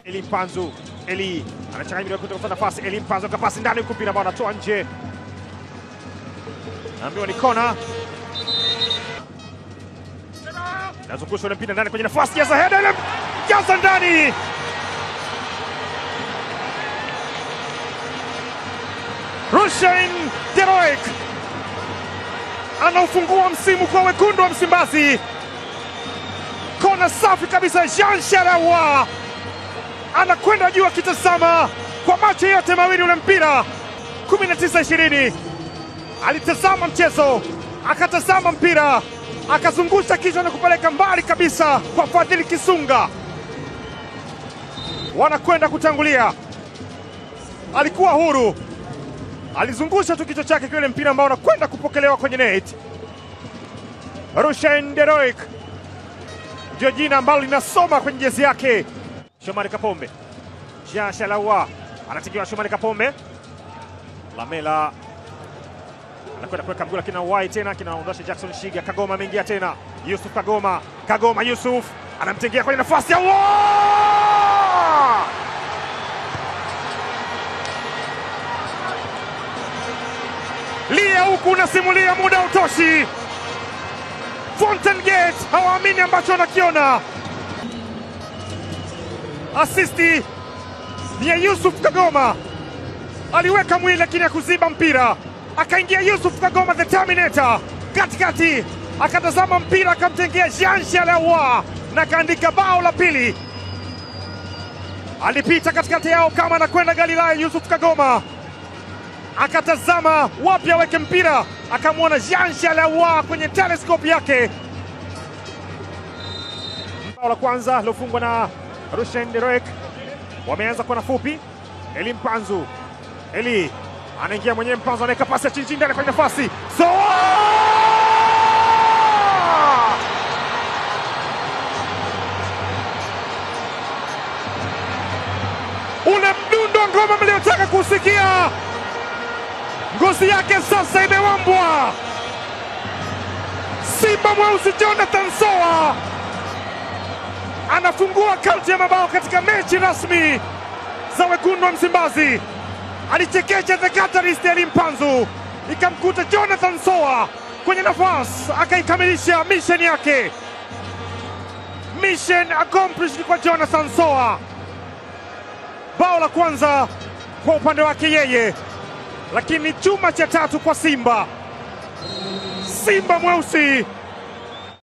Eli Mpanzu, Eli anachanganya kutoka nafasi, Eli Mpanzu kapasi ndani huku mpira ambao anatoa nje. Naambiwa ni kona. Nazungusha ule mpira ndani kwenye nafasi ya Zaheda, ile jaza ndani. Rushain Deroik anaufungua msimu kwa wekundu wa Msimbazi. Kona safi kabisa, Jean Sharawa anakwenda juu akitazama kwa macho yote mawili ule mpira. 19-20 alitazama mchezo, akatazama mpira, akazungusha kichwa na kupeleka mbali kabisa kwa Fadhili Kisunga. Wanakwenda kutangulia. Alikuwa huru, alizungusha tu kichwa chake kile mpira ambao unakwenda kupokelewa kwenye net. Rushain Deroik ndio jina ambalo linasoma kwenye jezi yake. Shomari Kapombe, Jean Shalawa anatingiwa. Shomari Kapombe, Lamela anakwenda kuweka mguu lakini wai tena kinaondosha Jackson Shiga. Kagoma ameingia tena, Yusuf Kagoma, Kagoma Yusuf anamtengea kwenye nafasi ya Lia huku unasimulia, muda utoshi. Fountain Gate hawaamini ambacho wanakiona. Asisti ni ya Yusuf Kagoma, aliweka mwili lakini hakuziba mpira. Akaingia Yusuf Kagoma the Terminator katikati, akatazama mpira akamtengea Jean Shalawa na kaandika bao la pili. Alipita katikati yao kama anakwenda Galilaya. Yusuf Kagoma akatazama wapi aweke mpira, akamwona Jean Shalawa kwenye telescope yake. Bao la kwanza lilofungwa na Rushain Deroik. Wameanza kwa nafupi. Eli Mpanzu, Eli anaingia mwenyewe, Mpanzu anaweka pasi ya chini ndani kwenye nafasi. So ule mdundo wa ngoma mliotaka kusikia, ngozi yake sasa imewambwa. Simba mweusi Jonathan Soa anafungua kaunti ya mabao katika mechi rasmi za wekundu wa Msimbazi. Alichekecha the Catalyst Eli Mpanzu, ikamkuta Jonathan Soa kwenye nafasi, akaikamilisha mission yake. Mission accomplished kwa Jonathan Soa. Bao la kwanza kwa upande wake yeye, lakini chuma cha tatu kwa Simba. Simba mweusi